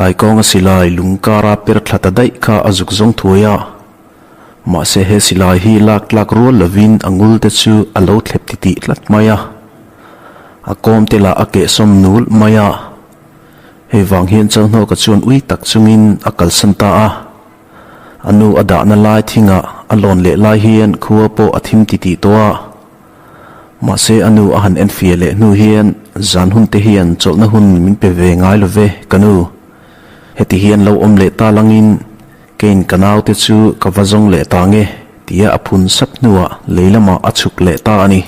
Taikawnga silai lung kara per thla ta daih kha a zuk zawng thuai a. Mahse he silai hi lak tlak rual lovin a ngul te chu a lo thlep titih tlat mai a. A kawm te lah a kehsawm nul mai a. Hei vang hian Chalhnawka chuan ui tak chungin a kalsan ta a. A nu a dahna lai thingah a lawn leh lai hian khua pawh a thim titih tawh a. Mahse a nu a han enfiah leh hnu hian zan hun te hian chawlhna hun min pe ve ngai lo ve ka nu. Heti hian lo awm leh ta langin keiin ka naute chu ka va zawng leh ta nge tia a phun sap hnuah lei lamah a chhuk leh ta a ni.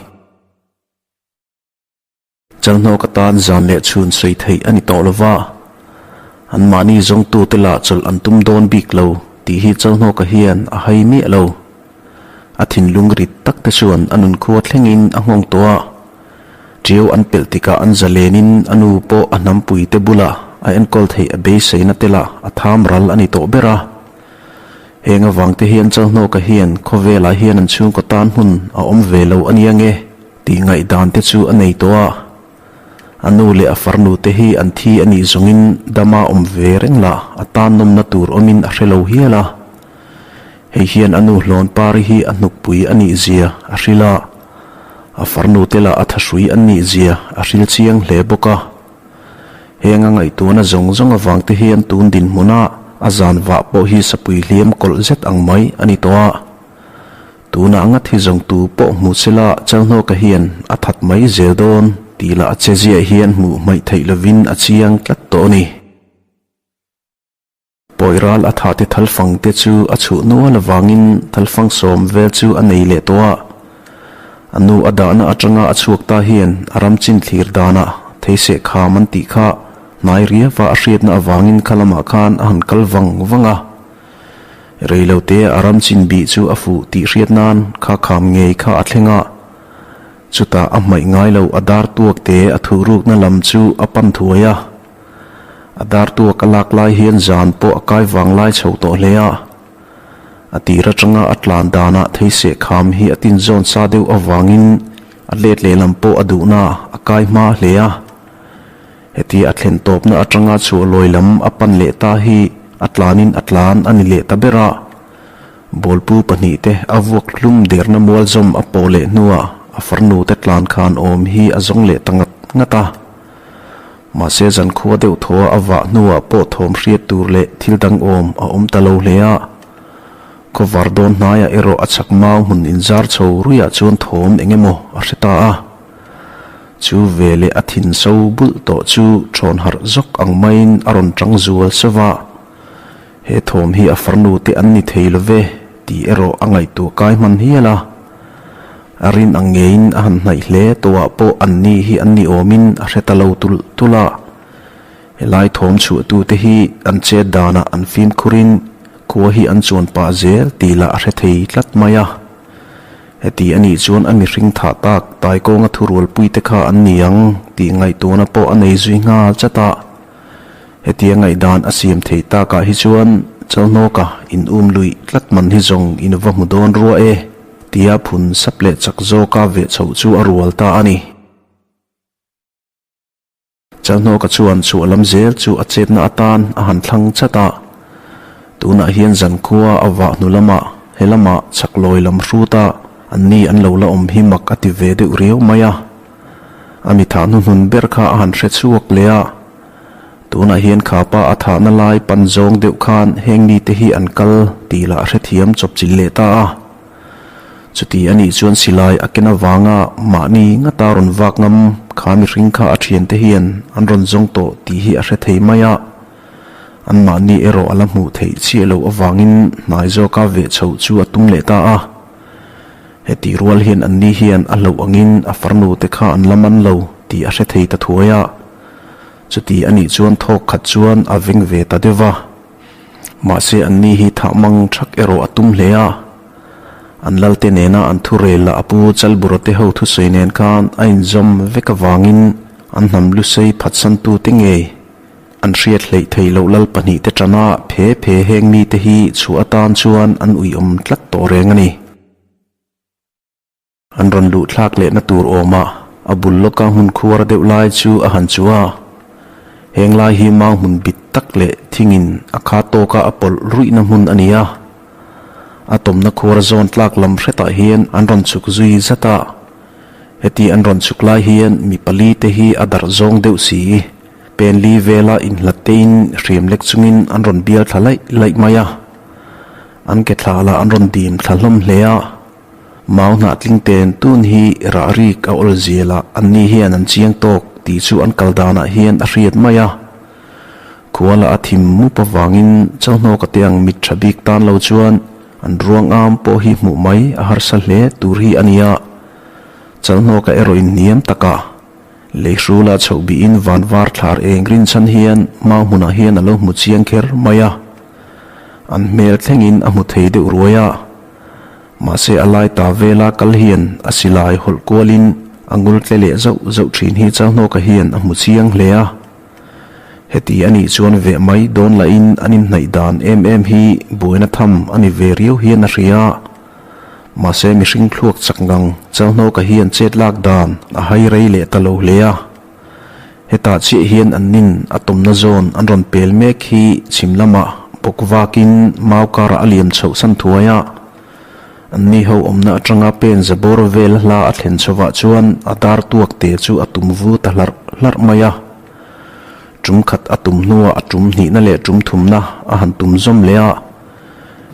Chalhnawk atan zan leh chhun sawi theih a ni tawh lo va, anmahni zawngtute lah chawlh an tum dawn bik lo tih hi Chalhnawka hian a hai miah lo. A thinlung rit tak te chuan a nunkhua thlengin a nghawng tawh a, ṭiau an pelh tikah an zalenin a nu pawh a hnampui te bulah a enkawl theih a beiseina te lah a tham ral a ni tawh ber a. Heng avang te hian Chalhnawka hian khawvelah hian an chhungkaw tan hmun a awm ve lo a nia nge? Tih ngaihdan te chu a nei tawh a, a nu leh a farnu te hi an thi a nih zawngin dama awm ve reng lah a tan nawmna tur awmin a hre lo hial a. Hei hian a nu hlawn pari hi a hnukpui a nih zia a hrilh a, a farnu te lah a thahrui an nih zia a hril chiang hle bawk a. Heng a ngaihtuahna zawng zawng avang te hian tun dinhmuna a zan vah pawh hi sapui hliam kawlh zet ang mai a ni tawh a. Tunah ngat hi zawng tu pawh hmu sela Chalhnawka hian a that mai zel dawn tih lah a che ziah hian hmuh hmaih theih lovin a chiang tlat tawh a ni. Pawi ral a thah te thalfang te chu a chhuh nual avangin thalfang sawm vel chu a nei leh tawh a. A nu a dahna atanga a chhuak ta hian a ram chin thlir danah theiseh kham an tih kha hnai riava a hriatna avangin kha lamah khan a han kal vang vang a. Reilote a ram chin bih chu a fuh tih hriat nan kha kham ngei kha a thleng a, chutah a hmaih ngai lo a dar tuak te a thuh rukna lam chu a pan thuai a. A dar tuak a lak lai hian zan pawh a kai vang lai chho tawh hle a. A tir atanga a tlan danah theiseh kham hi a tin zawn sa deuh avangin a let lehlam pawh a duhna a kai hma hle a. Heti a thlen tawpna atanga chhuah lawi lam a pan leh ta hi a tlanin a tlan a ni leh ta ber a. Bawlpu pahnihte a vuak hlum derna mual zawm a pawh leh hnuah a farnute tlan khan awm hi a zawng leh ta ngat ngat a. Mahse zankhua deuh thaw a vah hnuah pawh thawm hriat tur leh thil dang awm a awm ta lo hle a. Khawvar dawn hnaiah erawh a chak mau hmun inzar chho ruiah chuan thawm eng emaw a hre ta a. Chu veleh a thin so bulh tawh chu thawn harh zawk ang maiin a rawn tang zual sauh va. He thawm hi a farnu te an ni thei lo ve tih erawh a ngaihtuah kai hman hial a. A rin ang ngeiin a han hnaih hle tawhah pawh an ni hi an ni awmin a hre ta lo tulh tulh a. Helai thawm chhuahtute hi an chet danah an fimkhurin khua hi an chuan pah zel tih lah a hre thei tlat mai a. Heti a nih chuan a mihring thah tak Taikawnga thurualpuite kha an ni ang tih ngaihtuahna pawh a nei zui nghal chat a. Hetia ngaihdan a siam theih takah hi chuan Chalhnawka in um luih tlat man hi zawng in va hmu dawn rua e tia phun sap leh chak zawka veh chhoh chu a rual ta a ni. Chalhnawka chuan chhuah lam zel chu a chetna atan a han thlang chat a. Tunah hian zankhua a vah hnu lamah he lamah chhak lawi lam hrut a, anni an lo la awm hi mak a ti ve deuh riau mai a. A mi thah hnuhnun ber kha a han hre chhuak leh a. Tunah hian khapa a thahna lai pan zawng deuh khan heng mite hi an kal tih lah a hrethiam chawpchilh leh ta a. Chuti a nih chuan silai a ken avanga mahni ngata rawn vak ngam kha mihring kha a thiante hian an rawn zawng tawh tih hi a hre thei mai a. Anmahni erawh a la hmuh theih chiah loh avangin hnai zawka veh chhoh chu a tum leh ta a. Heti rual hian anni hian a hlauh angin a farnu te kha an la man lo tih a hre thei ta thuai a. Chuti a nih chuan thawk khat chuan a veng ve ta deuh va. Mahse anni hi thah mang thak erawh a tum hle a. An lalte nena an thurel lah a pu Chalbura te ho thusawi nen khan a inzawm vek avangin an hnam lusei phatsantute ngei an hriat hleih thei loh lal pahnihte tana phe phe heng mite hi chhuah atan chuan an uiawm tlat tawh reng a ni. An rawn luh thlak lehna tur awmah a bul lawka hmun khuar deuh lai chu a han chu a. Heng lai hi mau hmun bit tak tak leh thingin a kha tawka a pawlh ruihna hmun a ni a. A tawmna khuar zawn tlak lam hretah hian an rawn chhuk zui zat a. Heti an rawn chhuk lai hian mi pali te hi a darh zawng deuh si. Pen li vela inhlat tein hriam lek chungin an rawn bial thla laih laih mai a. An ke thla lah an rawn dim thla hlawm hle a. Mau hnah tling ten tun hi rah rik a awl zial a, anni hian an chiang tawk tih chu an kal danah hian a hriat mai a. Khuala a thim mup avangin Chauhnawka te ang mit tha bik tan lo chuan an ruang am pawh hi hmuh mai a harsa hle tur hi a nia. Chauhnawka erawh in hniam taka lei hrula chhoh bihin van var thlar eng rinchhan hian mau hmunah hian a lo hmu chiang kher mai a. An hmel thlengin a hmu thei deuh ruai a. Mahse a lai ta vela kal hian a silai hawlh kualin a ngul tle leh zauh zauh thin hi Chauhnawka hian a hmu chiang hle a. Heti a nih chuan veh mai dawn lahin an inhnaih dan em em hi buaina tham a ni ve riau hian a hria. Mahse mihring thluak chak ngang Chauhnawka hian chet lak dan a hai rei leh ta lo hle a. Hetah chiah hian an nin a tawmna zawn an rawn pel mek hi chhim lamah bawk vakin mau karah a liam chhoh san thuai a. An ni ho awmna atanga pen za bawr vel hla a thlen chhovah chuan a dar tuak te chu a tum vu ta hlarh hlarh mai a. Tum khat a tum hnuah a tum hnihna leh tum thumna a han tum zawm leh a.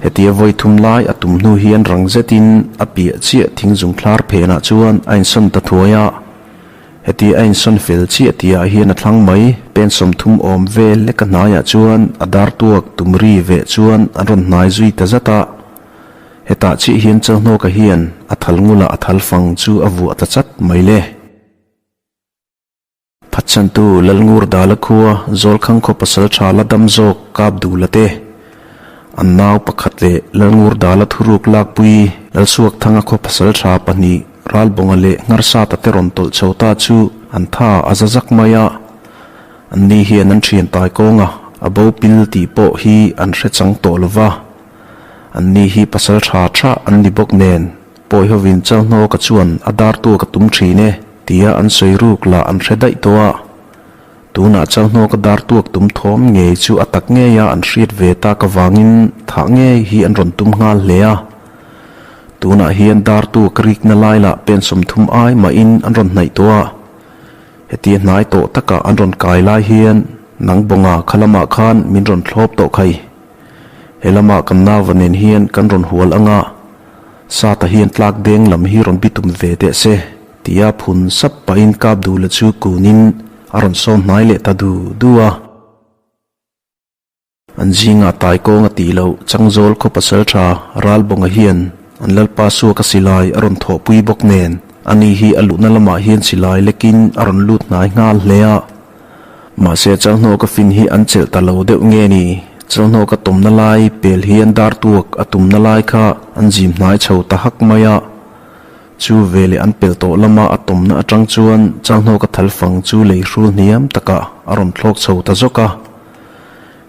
Hetia vawi thum lai a tum hnu hian rang zetin a piah chiah thingzung thlar phenah chuan a insawn ta thuai a. Heti a insawn fel chiah tihah hian a thlang mai, pen 30 awm vel leka hnaiah chuan a dar tuak tum ri veh chuan an rawn hnai zui ta zat a. Hetah chiah hian Chalhnawka hian a thal ngulah a thal fang chu a vuah ta chat mai le. Phatsantu Lalngur Dala khua Zawlkhang khaw pasal tha la dam zawk kap duh la te. An nau pakhat leh Lalngur Dala thuruk lakpui Lalsuakthanga khaw pasal tha pahnih Ralbawnga leh Ngharsata te rawn tawlh chho ta chu an tha a za zak mai a. An ni hian an thian tai kawnga a bo pil tih pawh hi an hre chang tawh lo va. An ni hi pasal tha tha an ni bawk nen pawi hovin Chalhnawka chuan a dartu ka tum thin e tia an sawi ruk lah an hre daih tawh a. Tunah Chalhnawka dar tuak tum thawm ngei chu a tak ngeia an hriat ve tak avangin thah ngei hi an rawn tum nghal hle a. Tunah hian dar tuak rikna lai lah pen 30 ai mahin an rawn hnaih tawh a. Hetia hnai tawh takah an rawn kai lai hian nang bawnga kha lamah khan min rawn thlawp tawh khai. He lamah kan nauva nen hian kan rawn hual anga Sata hian tlak deng lam hi rawn bitum ve teh se. Tia phun sap pahin kap duhla chu kunin a rawn sawm hnai leh ta du du a. An zingah tai kawng a tih loh Changzawl khaw pasal tha Ralbawnga hian an Lalpa suak a silai a rawn thawhpui bawk nen ani hi a luhna lamah hian silai lekin a rawn lut hnai nghal hle a. Mahse Chalhnawka fin hi an chelh ta lo deuh nge ni? Chalhnawka tawmna lai pel hian dar tuak a tumna lai kha an zim hnai chho ta hak mai a. Chu veleh an pel tawh lama a tawmna atang chuan Changhnawka thal fang chu lei hrul hniam takah a rawn thlawk chho ta zawk a.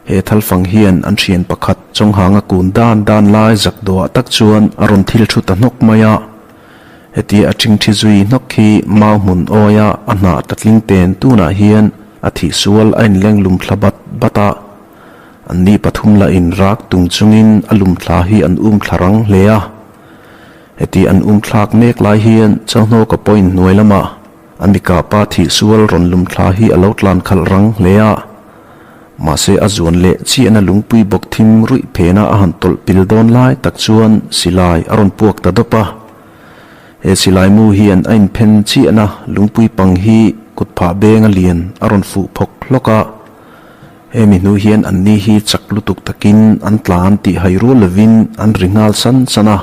He thal fang hian an thian pakhat Chawnghanga kun dan dan lai zak dawhah tak chuan a rawn thil thu ta hnawk mai a. Hetia a ṭhingṭhi zui hnawk hi mau hmun awia a hnah ta tling ten tunah hian a thih sual a inleng lum thla bat bat a. Anni pathum lah in rak tung chungin a lum thla hi an um thla rang hle a. Heti an um thlak mek lai hian Chauhnawka point hnuai lamah a mika pa thih sual rawn lum thla hi a lo tlan khalh rang hle a. Mahse a zuan leh chiahna lungpui bawk thim ruih phena a han tawlh pil dawn lai tak chuan silai a rawn puak ta dawp a. He silai mu hian a inphen chiahna lungpui pang hi kut phah beng a lian a rawn fuh phawk hlawk a. Hemi hnu hian anni hi chak lutuk takin an tlan tih hai rual lovin an ri nghal san san a.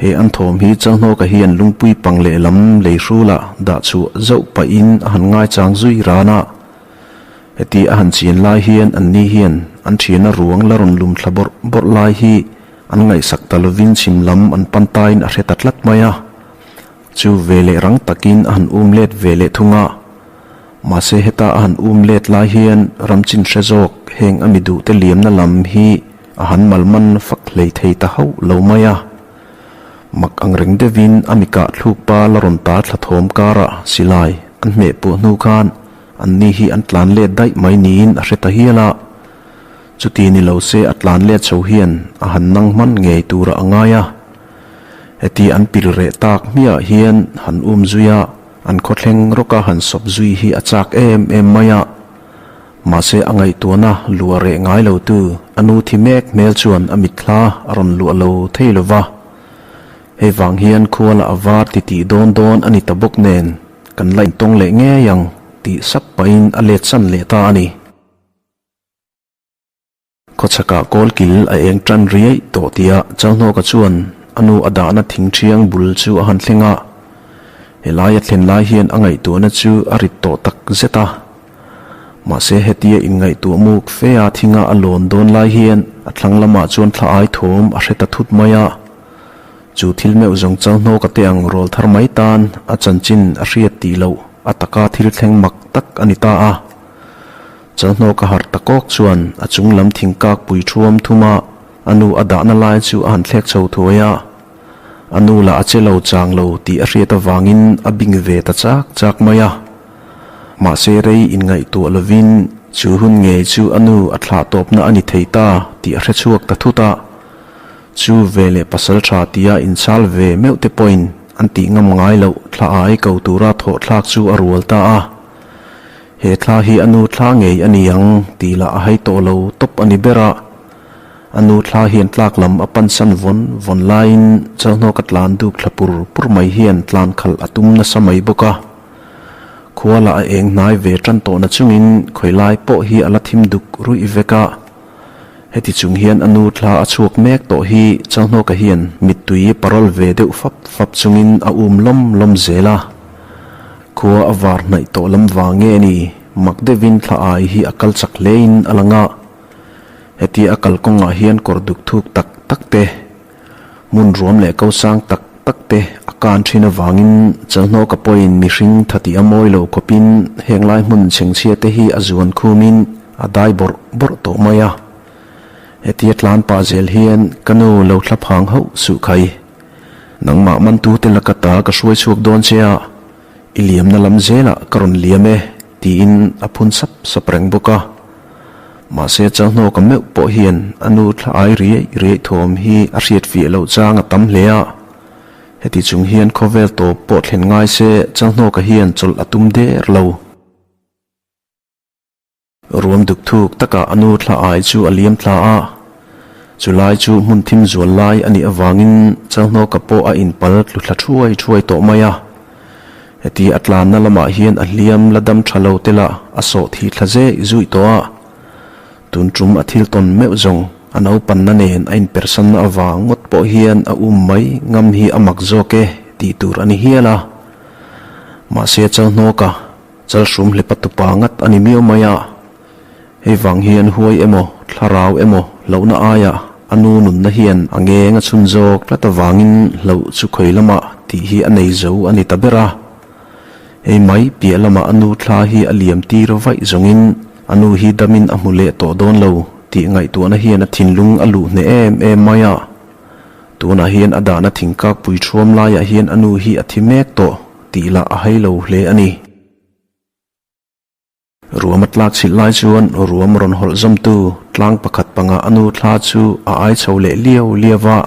He an thawm hi Chalhnawka hian lungpui pang lehlam lei hrulah dah chhuah zauh pahin a han ngaichang zui ran a. Heti a han chian lai hian anni hian an thiana ruang la rawn lum thla bawrh bawrh lai hi an ngaihsak ta lovin chhim lam an pan tain a hre ta tlat mai a. Chu ve leh rang takin a han um let ve leh thung a. Mahse heta a han um let lai hian ram chin hre zawk heng a mi duhte liamna lam hi a han malman fak hlei thei ta hauh lo mai a. Mak ang reng deuhin a mi kah thluk pa la rawn ta thla thawm karah silai an hmeh puah hnu khan. Anni hi an tlan let daih mai niin a hre ta hial a. Chuti ni lo se a tlan let chho hian a han nang hman ngei tura a ngai a. Heti an pil reh tak hmiah hian han um zui a, an khawthleng rawka han sawp zui hi a chak em em mai a. Mahse a ngaihtuahna luah reh ngai lo tu a nu thi mek hmel chuan a mitthla a rawn luah lo thei lo va. Hei vang hian khuala a var titih dawn dawn a ni ta bawk nen kan la intawng leh ngei ang tih sap pahin a let san leh ta a ni. Khawchhakah kawlkil a eng tan riai tawh tia Chalhnawka chuan a nu a dahna thing thiang bul chu a han thleng a. Helai a thlen lai hian a ngaihtuahna chu a rit tawh tak zet a. Mahse hetia inngaihtuah muk fe a thinga a lawn dawn lai hian a thlang lamah chuan thla ai thawm a hre ta thut mai a. Chu thil meuh zawng Chalhnawka te ang rawl thar mai tan a chanchin a hriat tih loh a taka thil thleng mak tak a ni ta a. Chalhnawka harh ta kawk chuan a chung lam thingkak pui thuam thum a, a nu a dahna lai chu a han thlek chho thuai a. A nu lah a che lo chang lo tih a hriat avangin a bing ve ta chak chak mai a. Mahse rei inngaihtuah lovin chu hun ngei chu a nu a thlah tawpna a ni thei ta tih a hre chhuak ta thut a. Chu ve leh pasal tha tia inchal ve meuh te pawhin an tih ngam ngai loh thla ai ko tura thawh thlak chu a rual ta a. He thla hi a nu thla ngei a ni ang tih lah a hai tawh lo tawp a ni ber a. A nu thla hian tlak lam a pansan vawn vawn laiin Chalhnawka tlan duk thla pur pur mai hian tlan khalh a tum nasa mai bawk a. Khua lah a eng hnai ve tan tawhna chungin khawi lai pawh hi a la thim duk ruih vek a. Heti chung hian a nu thla a chhuak mek tawh hi Chalhnawka hian mittui parawl ve deuh fap fap chungin a um lawm lawm zel a. Khua a var hnaih tawh lam vang nge ni, mak deuhin thla ai hi a kal chak hlein a lang a. Hetia a kalkawngah hian kawr duk thuk tak tak te, hmun ruam leh ko sang tak tak te a kan thin avangin Chalhnawka pawhin mihring tha tih a mawi lo khawpin heng lai hmun chhengchhia te hi a zuan khumin a dai bawrh bawrh tawh mai a. Hetia tlan pah zel hian ka nu lo thla phang hauh suh khai. Nangmah mantute laka ta ka hruai chhuak dawn che a, i liamna lam zelah ka rawn liam e, tiin a phun sap sap reng bawk a. Mahse Chalhnawka meuh pawh hian a nu thla ai riai riai thawm hi a hriat fiah loh chang a tam hle a. Heti chung hian khawvel tawp pawh thlen ngai se Chalhnawka hian chawlh a tum der lo. Ruam duk thuk takah a nu thla ai chu a liam thla a, chulai chu hmun thim zual lai a nih avangin Chalhnawka pawh a inpal tlu thla thuai thuai tawh mai a. Heti a tlanna lamah hian a hliam la dam tha lo te lah a sawh thih thla zeh zuih tawh a. Tun tum a thil tawn meuh zawng a naupanna nen a inpersanna avang ngawt pawh hian a um mai ngam hi a mak zawk e tih tur a ni hial a. Mahse Chalhnawka Chalhrum hlepa tupa ngat a ni miau mai a, hei vang hian huai emaw, thlarau emaw hlauhna aiah a nu nunna hian a ngeng a chhun zawk tlat avangin hlauh chu khawi lamah tih hi a nei zo a ni ta ber a. Hei mai piah lamah a nu thla hi a liam tir vaih zawngin a nu hi damin a hmu leh tawh dawn lo tih ngaihtuahna hian a thinlung a luh hneh em em mai a. Tunah hian a dahna thingkak pui thuam laiah hian a nu hi a thi mek tawh tih lah a hai lo hle a ni. Ruam a tlak chhilh lai chuan ruam rawn hawlh zawmtu tlang pakhat pangah a nu thla chu a ai chho leh liau liau va.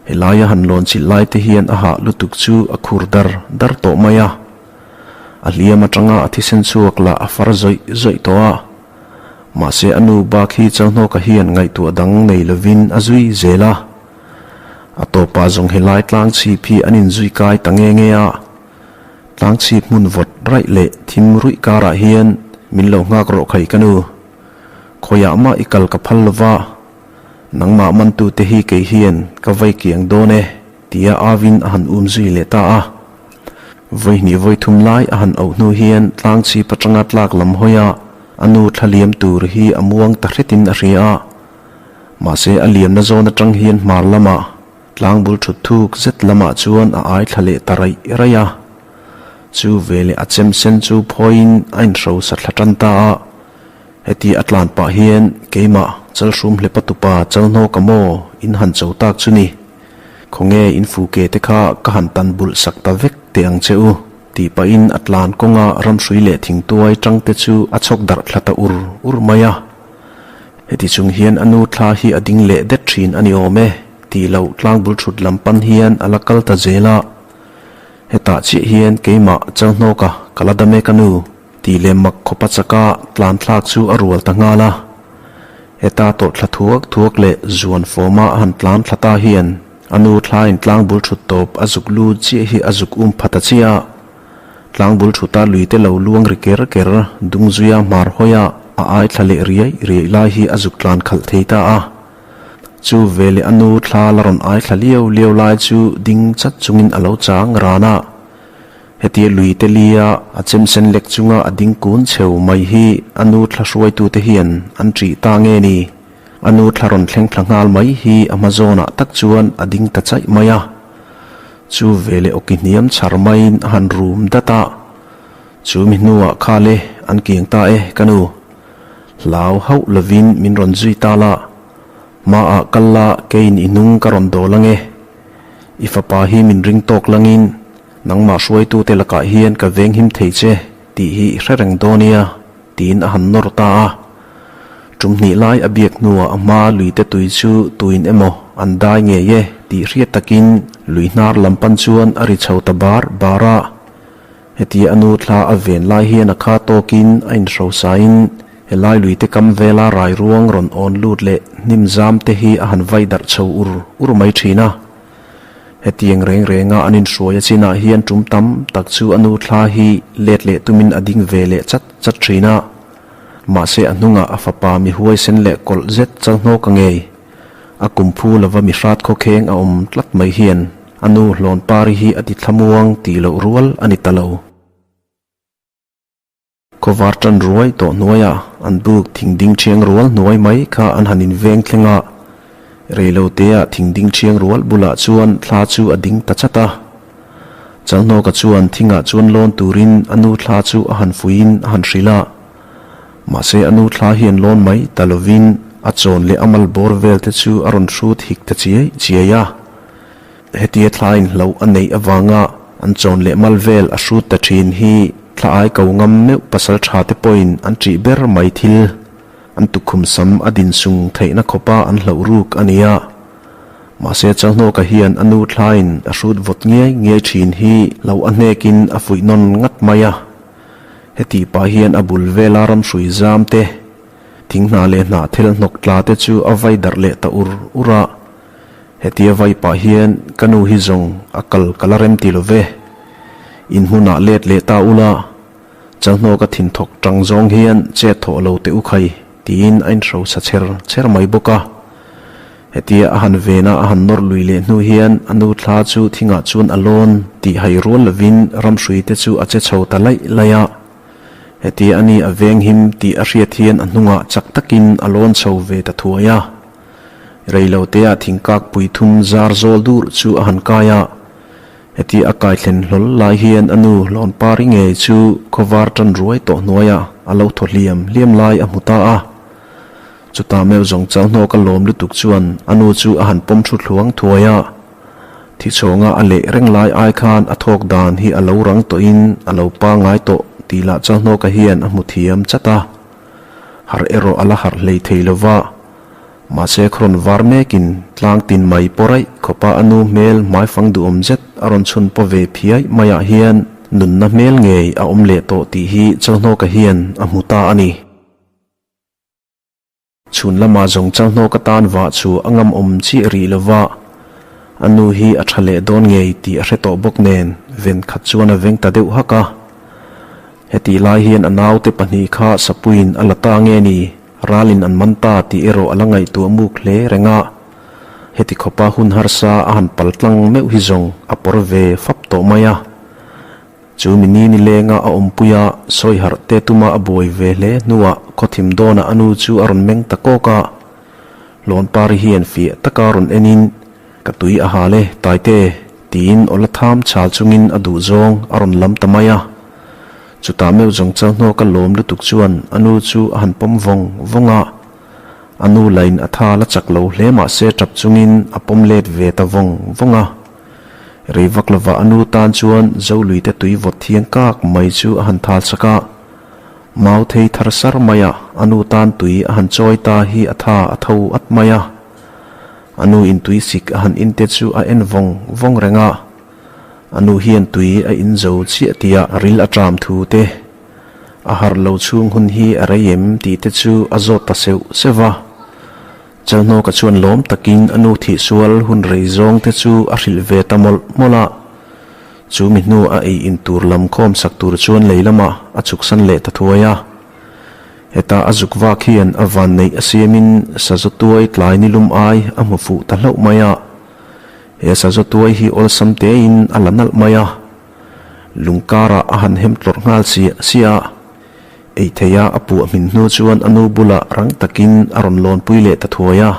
Helaia han lawn chhilh lai te hian a hah lutuk chu a khur dar dar tawh mai a. A hliam atanga a thisen chhuak lah a far zawih zawih tawh a. Mahse a nu bak hi Chalhnawka hian ngaihtuah dang nei lovin a zui zel a. A tawpah zawng helai tlang chhip hi an inzui kai ta nge nge a. Tlang chhip hmun vawt raih leh thim ruih karah hian min lo nghak rawh khai ka nu. Khawiah mah i kal ka phal lova, nangmah mantute hi kei hian ka vai kiang dawn e, tia Avin a han um zui leh ta a. Vawi hnih vawi thum lai a han auh hnu hian tlang chhip atanga tlak lam hawi a, a nu thla liam tur hi a muang ta hretin a hria a. Mahse a liamna zawn atang hian hmar lamah tlang bul thut thuk zet lamah chuan a ai thla leh ta raih raih a. Chu veleh a chem sen chu phawiin a inhrosa thla tan ta a. Heti a tlan pah hian keimah Chalhrum hlepa tupa Chalhnawka maw in han cho tak chu ni. Khawnge in fuke te kha ka han tan bulh sak ta vek teh ang che u. Tih pahin a tlan kawnga ramhrui leh thingtuai tangte chu a chhawk darh thla ta ur ur mai a. Heti chung hian a nu thla hi a ding leh det thin a ni awm e tih loh tlangbul thut lam pan hian a la kal ta zel a. Hetah chiah hian keimah Chalhnawka ka la dam e ka nu tih leh mak khawpa chaka tlan thlak chu a rual ta nghal a. Heta tawrh thla thuak thuak leh zuan fawma a han tlan thla ta hian a nu thlain tlangbul thut tawp a zuk lut chiah hi a zuk um pha ta chiah a. Tlangbul thuta luite lo luang ri ker ker dungzuia hmar hawia a ai thla leh riai riai lai hi a zuk tlan khalh thei ta a. Chu veleh a nu thla la rawn ai thla liau liau lai chu ding chat chungin a lo chang ran a. Hetia luite lia a chem sen lek chunga a ding kun cheu mai hi a nu thla hruaitute hian an ṭih ta nge ni? A nu thla rawn thleng thla nghal mai hi a hma zawnah tak chuan a ding ta chaih mai a. Chu veleh awki hniam chhar maiin a han rum dat a. Chu mi hnuah kha le an kiang ta e ka nu. Hlau hauh lovin min rawn zui ta la. Hmaah kal la keiin i hnung ka rawn dawl ange. I fapa hi min ring tawk langin nangmah hruaitute lakah hian ka venghim thei che tih hi i hre reng dawn nia tiin a han nawr ta a. Tum hnih lai a biak hnuah a hma luite tui chu tuin emaw an dai ngei e tih hriat takin lui hnar lam pan chuan a ri chho ta bar bar a. Hetia a nu thla a ven lai hian a kha tawkin a inhrosain helai luite kam vela rai ruang rawn awn lut leh hnim zam te hi a han vai darh chho ur ur mai thin a. Hetiang reng renga an inhruai a chinah hian tum tam tak chu a nu thla hi let leh tumin a ding ve leh chat chat thin a. Mahse a hnungah a fapa mi huaisen leh kawlh zet chalhnawk a ngei. A kum phu lova mi hrat khawkheng a awm tlat mai hian a nu Hlawnpari hi a ti thlamuang tih loh rual a ni ta lo. Khawvar tan ruai tawh hnuaia an buk thing ding thiang rual hnuai mai kha an han inveng thleng a. Reilotea thing ding thiang rual bulah chuan thla chu a ding ta chat a. Chalhnawka chuan thingah chuan lawn turin a nu thla chu a han fuiin a han hrilh a. Mahse a nu thla hian lawn mai ta lovin a chawn leh a mal bawr vel te chu a rawn hrut hik ta chiai chiai a. Hetia thlain hloh a neih avanga an chawn leh mal vel a hrut ta thin hi thla ai ko ngam meuh pasal tha te pawhin an ṭih ber mai thil. An tukhum sam a din sung theihna khawpa an hloh ruk a nia. Mahse Chalhnawka hian a nu thlain a hrut vawt ngiai ngiai thin hi lo a hnekin a fuih nawn ngat mai a. Heti pah hian a bul vela ramhrui zam te, thing hnah leh hnah thel hnawk tla te chu a vai darh leh ta ur ur a. Hetia vai pah hian ka nu hi zawng a kal ka la rem ti lo ve. In hmunah let leh ta ula, Chalhnawka thinthawk tang zawng hian chet thawh lo teh u khai tiin a inhrosa chher chher mai bawk a. Hetia a han vena a han nawr lui leh hnu hian a nu thla chu thingah chuan a lawn tih hai rual lovin ramhrui te chu a che chho ta laih laih a. Hetia a ni a veng him tih a hriat hian a hnungah chak takin a lawn chho ve ta thuai a. Reilotea thingkak pui thum zar zawl dur chu a han kai a. Hetia a kai thlen hlawl lai hian a nu Hlawnpari ngei chu khawvar tan ruai tawh hnuaiah a lo thaw hliam hliam lai a hmu ta a. Chutah meuh zawng Chalhnawka lawm lutuk chuan a nu chu a han pawm thu thluang thuai a. Thichhawnga a leh reng lai ai khan a thawk dan hi a lo rang tawhin a lo pangngai tawh tih lah Chalhnawka hian a hmu thiam chat a. Harh erawh a la harh hlei thei lo va. Mahse khrawn var mekin tlang tin mai pawh raih khawpa a nu hmel hmaifang duhawm zet a rawn chhun paw ve phiai maiah hian nunna hmel ngei a awm leh tawh tih hi Chalhnawka hian a hmu ta a ni. Chhun lama zawng Chalhnawka tan vah chu a ngam awm chiah rih lo va, a nu hi a tha leh dawn ngei tih a hre tawh bawk nen ven khat chuan a veng ta deuh hak a. Hetih lai hian a naute pahnih kha Sapuiin a la ta nge ni? Ralin an man ta tih erawh a la ngaihtuah muk hle reng a. Heti khawpa hun harsa a han pal tlang meuh hi zawng a pawr ve fap tawh mai a. Chu mi ni nilenga a awmpui a, sawi harh te tuma a buai ve hle hnuah khawthim dawnah a nu chu a rawn meng ta kawk a. Hlawnpari hian fiah taka rawn enin, Ka tui a hal e, Taite, tiin awla tham chhal chungin a duhzawng a rawn lam ta mai a. Chutah meuh zawng Chalhnawka lawm lutuk chuan a nu chu a han pawm vawng vawng a. A nu lain a tha la chak lo hle mah se tap chungin a pawm let ve ta vawng vawng a. Rei vak lova a nu tan chuan Zoluite tui vawt thiang kak mai chu a han thal sak a. Mau thei thar sar mai a, a nu tan tui a han chawi ta hi a tha a tho at mai a. A nu in tui sik a han in te chu a en vawng vawng reng a. A nu hian tui a in zo chiah tia ril a ṭam thu te, a harh lo chhung hun hi a rei em tih te chu a zawt ta seuh seuh va. Chalhnawka chuan lawm takin a nu thihsual hun rei zawng te chu a hrilh ve ta mawlh mawlh a. Chu mi hnu a ei in tur lam khawm sak tur chuan lei lamah a chhuksan leh ta thuai a. Heta a zuk vak hian a van neih a siamin sazaw tuai tlai ni lum ai a hmu fuh ta hlauh mai a. He sazaw tuai hi awlsam tein a la nalh mai a. Lungkarah a han hem tlawrh nghal siah siah a. Ei theia a puah hmin hnu chuan a nu bulah rang takin a rawn lawnpui leh ta thuai a.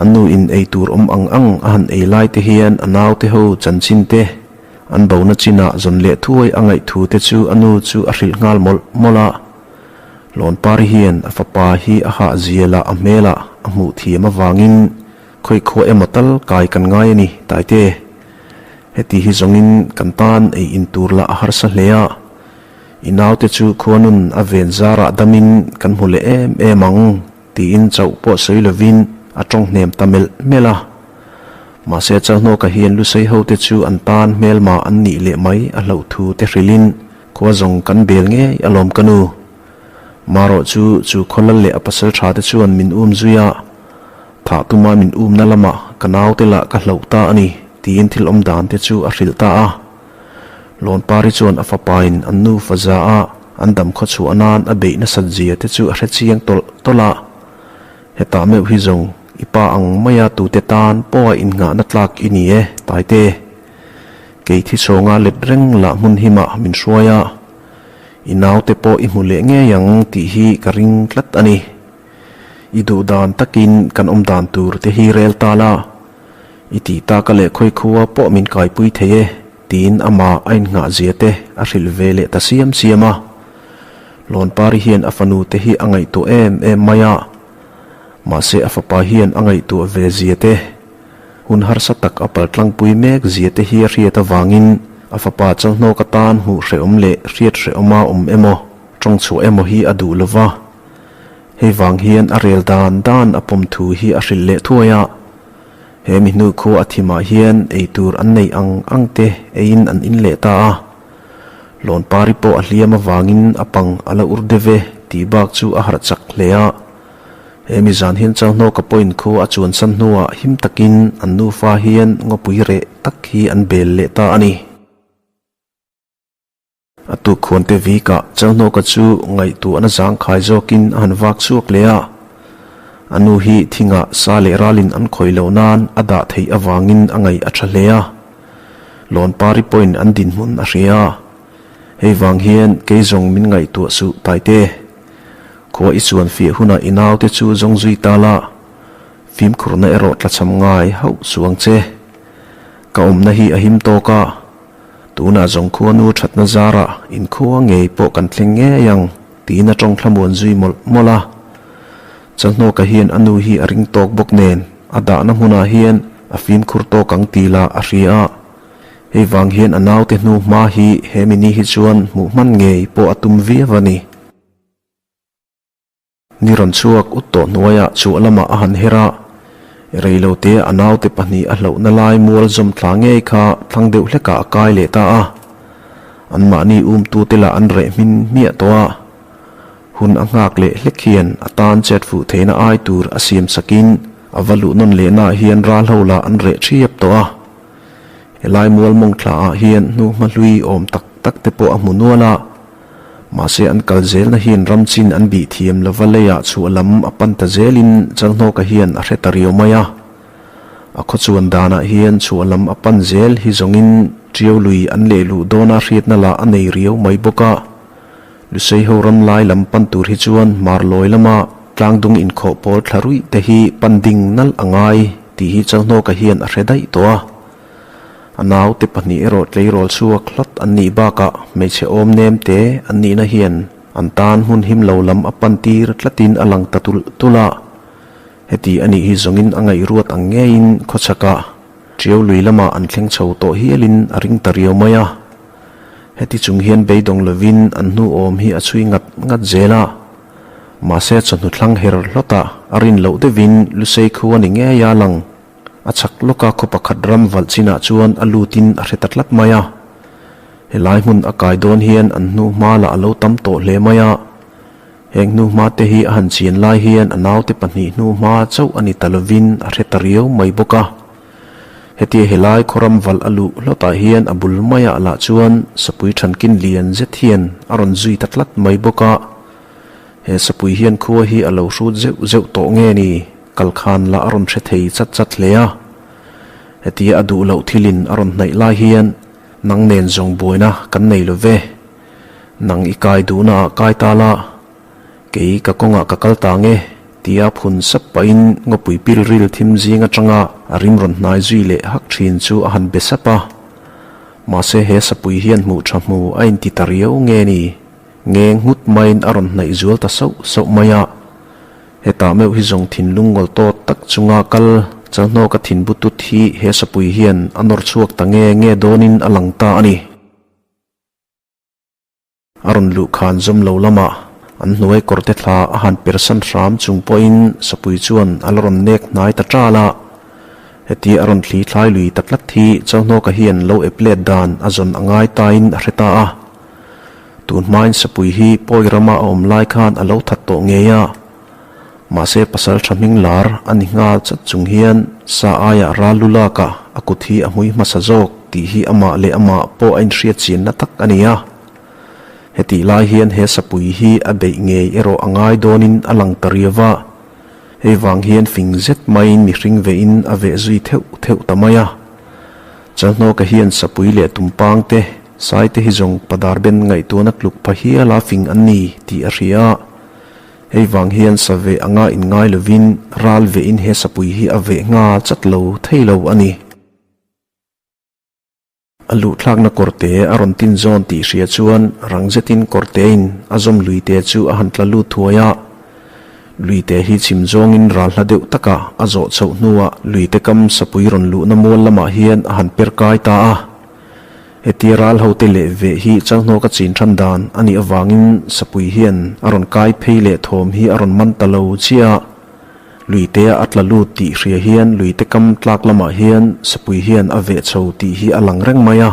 A nu in ei tur awm ang ang a han ei lai te hian a naute ho chanchin te, an bona chinah zawn leh thuai a ngaih thu te chu a nu chu a hrilh nghal mawlh mawlh a. Lawnpari hian a fapa hi a hah zialah a hmelah a hmuh thiam avangin khawikhua emaw tal kai kan ngai a ni, Taite. Heti hi zawngin kan tan ei in tur lah a harsa hle a. I naute chu khuanun a ven zarah damin kan hmu leh em em ang tiin chauh pawh sawi lovin a tawng hnem ta melh melh a. Mahse Chalhnawka hian Lusei hote chu an tan hmelma an nih leh mai a hlauh thu te hrilhin khua zawng kan bel ngei alawm ka nu. Marawh chu chu khawlal leh a pasal tha te chuan min um zui a, thah tuma min umna lamah ka naute lah ka hlauh ta a ni tiin thil awm dan te chu a hrilh ta a. Lawnpari chuan a fapain an nufa za a an dam khaw chhuah nan a beih nasat zia te chu a hre chiang tawlh tawlh a. Hetah meuh hi zawng i pa ang maia tute tan pawha innghahna tlak i ni e, Taite. Kei thi chhawnga let reng lah hmun himah min hruai a, i naute pawh i hmu leh ngei ang tih hi ka ring tlat a ni. I duh dan takin kan awm dan tur te hi rel ta la. I tih taka leh khawi khua pawh min kaipui thei e, tiin amah a innghah zia te a hrilh ve leh ta siam siam a. Lawnpari hian a fanu te hi a ngaihtuah em em mai a, mahse a fapa hian a ngaihtuah ve zia te, hun harsa tak a paltlangpui mek zia te hi a hriat avangin a fapa Chalhnawk atan hmuh hrehawm leh hriat hrehawma awm emaw, tawngchhuah emaw hi a duh lova. Hei vang hian a rel dan dan a pawm thu hi a hrilh leh thuai a. He mi hnu khu a thimah hian ei tur an nei ang ang te eiin an in leh ta a. Lawnpari pawh a hliam avangin a pang a la ur deuh e tih bak chu a harh chak hle a. He mi zan hian Chalhnawka pawhin khu a chuansan hnuah him takin an nufa hian ngawpui reh tak hi an bel leh ta a ni. A tuk khuante vikah Chalhnawka chu ngaihtuahna zangkhai zawkin a han vak chhuak leh a. A nu hi thingah sa leh ralin an khawih loh nan a dah theih avangin a ngaih a tha hle a. Lawnpari pawhin an dinhmun a hria a. Hei vang hian kei zawng min ngaihtuah suh Taite. Khua i chuan fiah hunah i naute chu zawng zui ta la, fimkhurna erawh tlachham ngai hauh suh ang che. Ka awmna hi a him tawk a. Tunah zawng khuanu thatna zarah inkhua ngei pawh kan thleng ngei ang tiin a tawng thlamuan zui mawlh mawlh a. Chalhnawka hian a nu hi a ring tawk bawk nen a dahna hmunah hian a fimkhur tawk ang tih lah a hria a. Hei vang hian a naute hnu hma hi he mini hi chuan hmuh hman ngei pawh a tum viau a ni. Ni rawn chhuak ut tawh hnuaiah chhuah lamah a han her a, rei lo te a naute pahnih a hlauhna lai mual zawm thla ngei kha thlang deuh hlekah a kai leh ta a. Anmahni umtute lah an reh hmin hmiah tawh a. Hun a nghak leh hlek hian a tan chet fuh theihna ai tur a siam sakin a va luh nawn lehnaah hian ral ho lah an reh thiap tawh a. Helai mual mawng thlaah hian hnuhma hlui awm tak tak te pawh a hmu nual a. Mahse an kal zelna hian ram chin an bih thiam lova leiah chhuah lam a pan ta zelin Chalhnawka hian a hre ta riau mai a. A khaw chuan danah hian chhuah lam a pan zel hi zawngin Tiau lui an leh luh dawna hriatna lah a nei riau mai bawk a. Luseiho ram lai lam pan tur hi chuan Marlawi lama tlangdung inkhawh pawl thla ruih te hi pan ding nalh a ngai tih hi Chalhnawka hian a hre daih tawh a. A naute pahnih erawh tleirawl chhuak hlat an nih bakah hmeichhe awm nem te an nihna hian an tan hmun him lo lam a pan tir tlatin a lang ta tulh tulh a. Heti a nih hi zawngin a ngaihruat ang ngeiin khawchhakah. Ṭiau lui lamah an thleng chho tawh hialin a ring ta riau mai a. Heti chung hian beidawng lovin an hnu awm hi a chhui ngat ngat zel a. Mahse chawhnu thlang her hlawtah a rin loh deuhin Lusei khu a ni ngei a lang. A chak lawka khaw pakhat ram valh chinah chuan a lutin a hre ta tlat mai a. Helai hmun a kai dawn hian an hnu hma lah a lo tam tawh hle mai a. Heng hnu hma te hi a han chian lai hian a naute pahnih hnu hma chauh a ni ta lovin a hre ta riau mai bawk a. Hetia helai khawram valh a luh hlawtah hian a bul maiah lah chuan sapui thankin lian zet hian a rawn zui ta tlat mai bawk a. He sapui hian khua hi a lo hrut zeuh zeuh tawh nge ni? Kalkhan lah a rawn hre thei chat chat hle a. Hetia a duh loh thilin a rawn hnaih lai hian nang nen zawng buaina kan nei lo ve. Nang i kai duhna ah kai ta la, kei ka kawngah ka kal ta nge, tia phun sap pahin ngawpui pilril thim zing atanga a rim rawn hnai zui leh hak thin chu a han be sap a. Mahse he sapui hian hmuh tha hmu a inti ta riau nge ni? Ngeng nghut maiin a rawn hnaih zual ta sauh sauh mai a. Hetah meuh hi zawng thinlung ngawl tawt tak chunga kal Chalhnawka thin butut hi he sapui hian a nawr chhuak ta nge nge dawnin a lang ta a ni. A rawn luh khan zawm lo lamah an hnuai kawrte thla a han persan hram chung pawhin sapui chuan a la rawn nek hnai ta ṭal a. Heti a rawn thli thlai lui ta tlat hi Chalhnawka hian lo ep let dan a zawn a ngai tain a hre ta a. Tun hmain sapui hi pawi rama a awm lai khan a lo that tawh ngei a. Mahse pasal tha hming lar a ni nghal chat chung hian sa aiah ral lu lakah a kut hi a hmui hmasa zawk tih hi amah leh amah pawh a inhriat chianna tak a ni a. Hetih lai hian he sapui hi a beih ngei erawh a ngai dawnin a lang ta riau va. Hei vang hian fing zet maiin mihring vehin a veh zui theuh theuh ta mai a. Chalhnawka hian sapui leh tumpang te, sai te hi zawng padar ben ngaihtuahna tluk pha hiala fing an ni tih a hria a. Hei vang hian sa veh anga inngai lovin ral vehin he sapui hi a veh nghal chat lo thei lo a ni. A luhthlakna kawrte a rawn tin zawn tih hria chuan rang zetin kawrtein a zawm luite chu a han tla lut thuai a. Luite hi chhim zawngin ral hla deuh takah a zawh chhoh hnuah luite kam sapui rawn luhna mual lamah hian a han per kai ta a. Hetia ral hote leh veh hi Chalhnawka chin than dan a nih avangin sapui hian a rawn kai phei leh thawm hi a rawn man ta lo chiah a. Luitea a tla lut tih hria hian luite kam tlak lamah hian sapui hian a veh chho tih hi a lang reng mai a.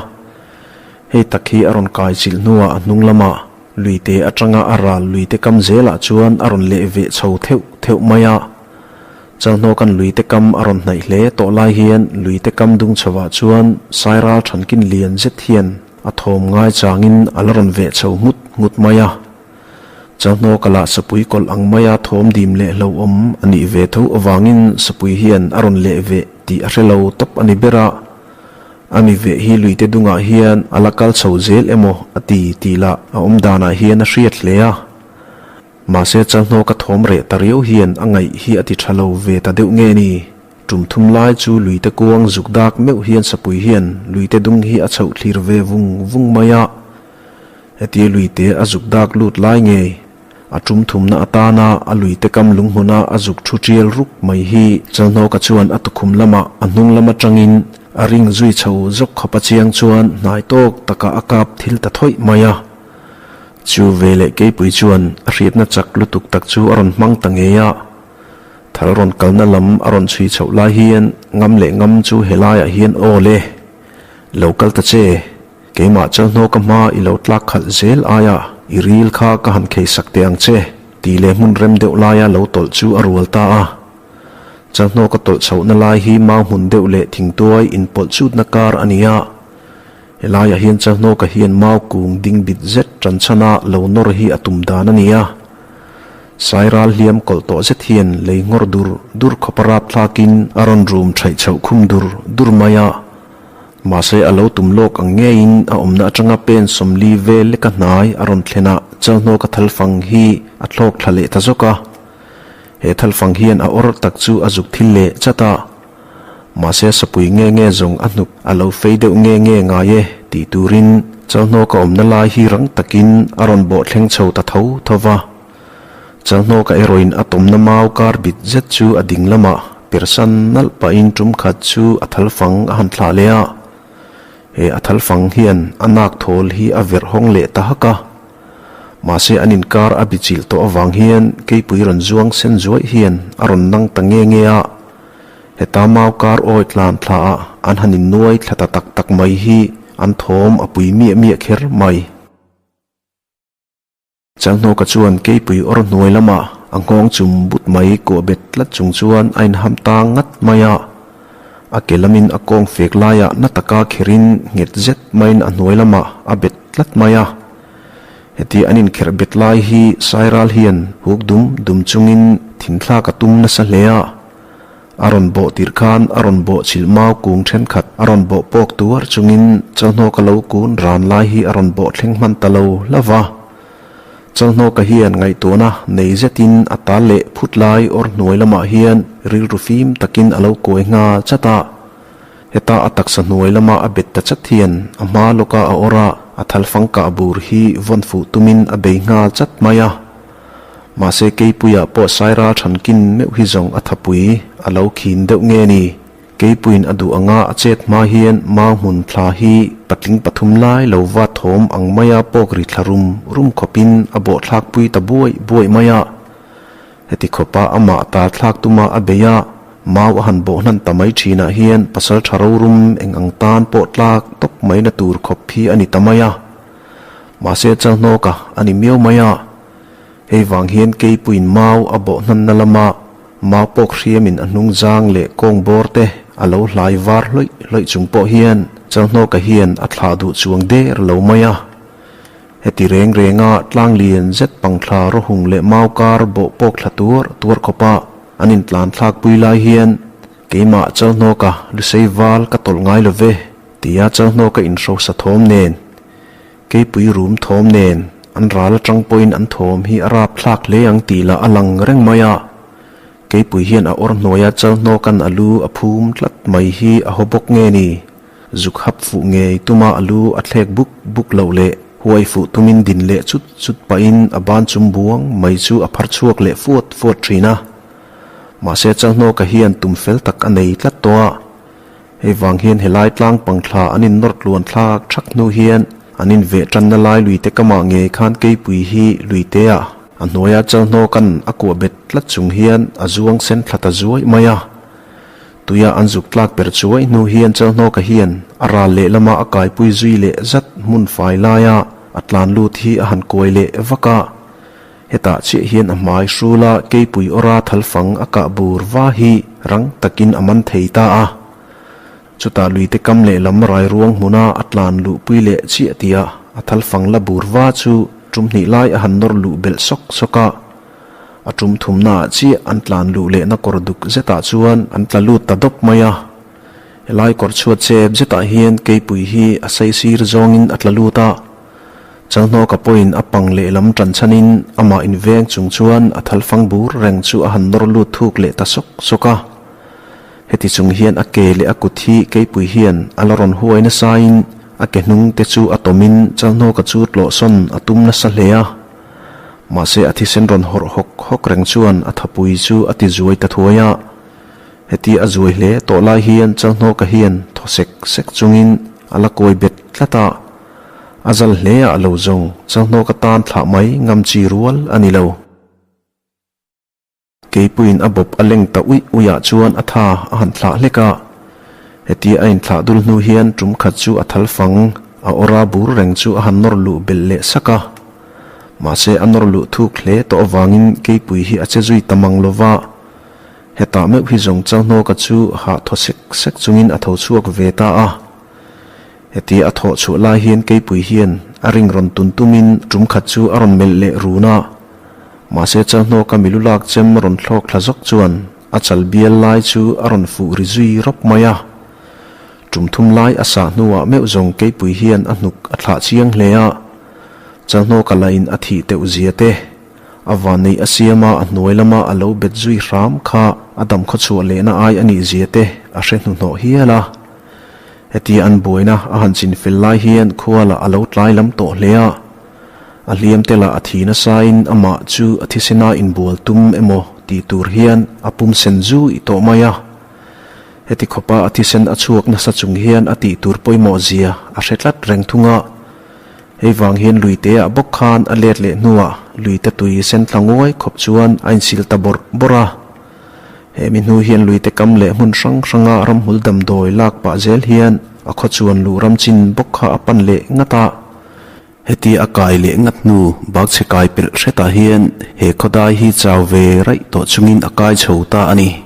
Hei tak hi a rawn kai chilh hnuah a hnung lamah luite atanga a ral luite kam zelah chuan a rawn leh veh chho theuh theuh mai a. Chalhnawkan luite kam a rawn hnaih hle tawh lai hian luite kam dung chhovah chuan Sairal thankin lian zet hian a thawm ngai changin a la rawn veh chho nghut nghut mai a. Chalhnawka lah sapui kawlh ang maia thawm dim leh hlauhawm a nih ve tho avangin sapui hian a rawn leh veh tih a hre lo tawp a ni ber a. A mi veh hi luite dungah hian a la kal chho zel emaw a ti tih lah a awm danah hian a hriat hle a. Mahse Chalhnawka thawm reh ta riau hian a ngaih hi a ti tha lo ve ta deuh nge ni? Tum thum lai chu luite kuang zuk dak meuh hian sapui hian luite dung hi a chhoh thlir ve vung vung mai a. Hetia luite a zuk dak lut lai ngei, a tum thumna atana a luite kam lunghmuna a zuk thu tial ruk mai hi Chalhnawka chuan a tukhum lamah a hnung lam atangin a ring zui chho zawk khawp a chiang chuan hnai tawk takah a kap thil ta thawih mai a. Chu veleh keipui chuan a hriatna chak lutuk tak chu a rawn hmang ta ngei a. Thal rawn kalna lam a rawn chhui chhoh lai hian ngam leh ngam chu helaiah hian aw le, lo kal ta che. Keimah Chalhnawka hma i lo tlak khalh zel aia i ril kha ka han khei sak teh ang che, tih leh hmun rem deuh laia lo tawlh chu a rual ta a. Chalhnawka tawlh chhohna lai hi mau hmun deuh leh thingtuai inpawlh chutna kar a ni a. Helaiah hian Chalhnawka hian mau kung ding bit zet tan chhana lo nawr hi a tum dan a ni a. Sairal hliam kawlh tawh zet hian lei nghawr dur dur khawpa rap thlakin a rawn rum thaih chhoh khum dur dur mai a. Mahse a lo tum lawk ang ngeiin a awmna atanga pen 40 vel leka hnai a rawn thlen a, Chalhnawka thalfang hi a thlawk thla leh ta zawk a. He thalfang hian a awr tak chu a zuk thil leh chat a. Mahse sapui nge nge zawng a hnuk a lo fei deuh nge nge ngai e tih turin Chalhnawka awmna lai hi rang takin a rawn bawh thleng chho ta tho tho va. Chalhnawka erawhin a tawmna mau kar bit zet chu a ding lamah. persan nalh pahin tum khat chu a thal fang a han thlah leh a. He a thal fang hian a nak thawl hi a verh hawng leh ta hak a. Mahse an inkar a bichilh tawh avang hian keipui rawn zuang sen zuaih hian a rawn nang ta nge nge a. Heta mau kar awi tlan thla ah an han innuai thla ta tak tak mai hi an thawm a pui miah miah kher mai. Chalhnawka chuan keipui awr hnuai lamah a nghawng chum but mai kuah bet tlat chung chuan a inham ta ngat mai a. A ke lamin a kawng fek laiah na taka kherin nghet zet maiin a hnuai lamah a bet tlat mai a. Heti an inkherh bet lai hi Sairal hian huk dum dum chungin thinthlak a tum nasa hle a. A rawn bawh tirh khan a rawn bawh chilh mau kung thenkhat a rawn bawh pawk tuar chungin Chalhnawka lo kun ran lai hi a rawn bawh thleng hman ta lo hlauh va. Chalhnawka hian ngaihtuahna nei zetin a tal leh phut lai awr hnuai lamah hian rilru fim takin a lo kuai ngha chat a. Heta a taksa hnuai lama a bet ta chat hian a hma lawka a awr a, a thalfang kah bur hi vawn fuh tumin a bei nghal chat mai a. Mahse Keipuia pawh Saira thankin meuh hi zawng a thapui a lo khin deuh nge ni? Keipuiin a duh anga a chet hma hian mau hmun thla hi patling pathum lai lo va thawm ang maia pawk ri thla rum rum khawpin a bawhthlakpui ta buaih buaih mai a. Heti khawpa amah ta thlak tuma a bei a, mau a han bawh hnan ta mai thinah hian pasal tha rorum eng ang tan pawh tlak tawp maina tur khawp hi a ni ta mai a. Mahse Chalhnawka a ni miau mai a. Hei vang hian Keipuiin mau a bawh hnanna lama mau pawk hriamin a hnung zang leh kawng bawr te a lo hlai var hlawih hlawih chung pawh hian Chalhnawka hian a thlah duh chuang der lo mai a. Heti reng renga tlang lian zet pangthla rawhung leh mau kar bawh pawk thla tuar tuar khawpa an intlan thlak pui lai hian keimah Chalhnawka lusei val ka tawlh ngai lo ve tia Chalhnawka inhrosa thawm nen Keipui rum thawm nen an ral atang pawhin an thawm hi a rap thlak hle ang tih lah a lang reng mai a. Keipui hian a awr hnuaia chal hnawkan a lu a phum tlat mai hi a haw bawk nge ni? Zuk hap fuh ngei tuma a lu a thlek buk buk loh leh huai fuh tumin din leh chut chut pahin a ban chum buang mai chu a phar chhuak leh fuat fuat thin a. Mahse Chalhnawka hian tum fel tak a nei tlat tawh a. Hei vang hian helai tlang pangthla an innawr tluan thlak thak hnu hian an inveh tanna lai luite kamah ngei khan keipui hi luiteah a hnuaia chalhnawka'n a kuah bet tlat chung hian a zuang sen thla ta zuaih mai a. Tuia an zuk tlak per chuaih hnu hian chalhnawka hian a ral lehlama a kaipui zui leh zat hmun fai laia a tlan lut hi a han kuai leh vak a. Hetah chiah hian a hmai hrula keipui awra thalfang a kah bur va hi rang takin a man thei ta a. Chutah luite kam lehlam rai ruang hmuna a tlan luhpui leh chiah tia a thalfang la bur va chu tum hnih lai a han nawr luh belh sawk sawk a. A tum thumnaah chiah an tlan luh lehna kawr duk zetah chuan an tla lut ta dawp mai a. Helai kawr chhuat chep zetah hian keipui hi a saisir zawngin a tla lut a. Chalhnawka pawhin a pang lehlam tan chhanin amah inveng chung chuan a thalfang bur reng chu a han nawr lut thuk leh ta sawk sawk a. Heti chung hian a ke leh a kut hi keipui hian a la rawn huai nasain a ke hnung te chu a tawmin Chalhnawka chu tlawhsawn a tum nasa hle a. Mahse a thisen rawn hawrh hawk hawk reng chuan a thapui chu a ti zuai ta thuai a. Heti a zuai hle tawh lai hian Chalhnawka hian thaw sek sek chungin a la kawi bet tlat a. A zal hle ah lo zawng Chalhnawk atan thlah mai ngam chi rual a ni lo. Keipuiin a bawp a leng ta uih uih ah chuan a tha a han thlah hlek a. Hetia a inthlah dul hnu hian tum khat chu a thal fang, a awra bur reng chu a han nawr luh belh leh sak a. Mahse a nawr luh thuk hle tawh avangin keipui hi a che zui ta mang lo va. Hetah meuh hi zawng Chalhnawka chu hah thaw sek sek chungin a tho chhuak ve ta a. Heti a thawh chhuah lai hian keipui hian a ring rawn tun tumin tum khat chu a rawn melh leh run a. Mahse Chalhnawka milu lak chem rawn thlawk thla zawk chuan a chal bial lai chu a rawn fuh ri zui rawp mai a. Tum thum lai a sah hnuah meuh zawng keipui hian a hnuk a thlah chiang hle a. Chalhnawka lahin a thih teuh zia te a vanneih a siam a, a hnuai lama a lo bet zui hram kha a dam khawchhuah lehna ai a nih zia te a hre hnuhnawh hial a. Hetia an buaina a han chin fel lai hian khua lah a lo tlai lam tawh hle a, a hliam te lah a thi nasain amah chu a thisena inbual tum emaw tih tur hian a pum sen zui tawh mai a. Heti khawpa a thisen a chhuak nasa chung hian a tih tur pawimawh zia a hre tlat reng thung a. Hei vang hian luite ah bawk khan a let leh hnuah luite tui sen thla nguai khawp chuan a insil ta bawrh bawrh a. He mi hnu hian luite kam leh hmun hrang hranga ramhmul damdawi lak pah zel hian a khaw chuan luh ram chin bawk kha a pan leh ngat a. Heti a kai leh ngat hnu bakchhe kai pelh hretah hian he khawdai hi chau ve raih tawh chungin a kai chho ta a ni.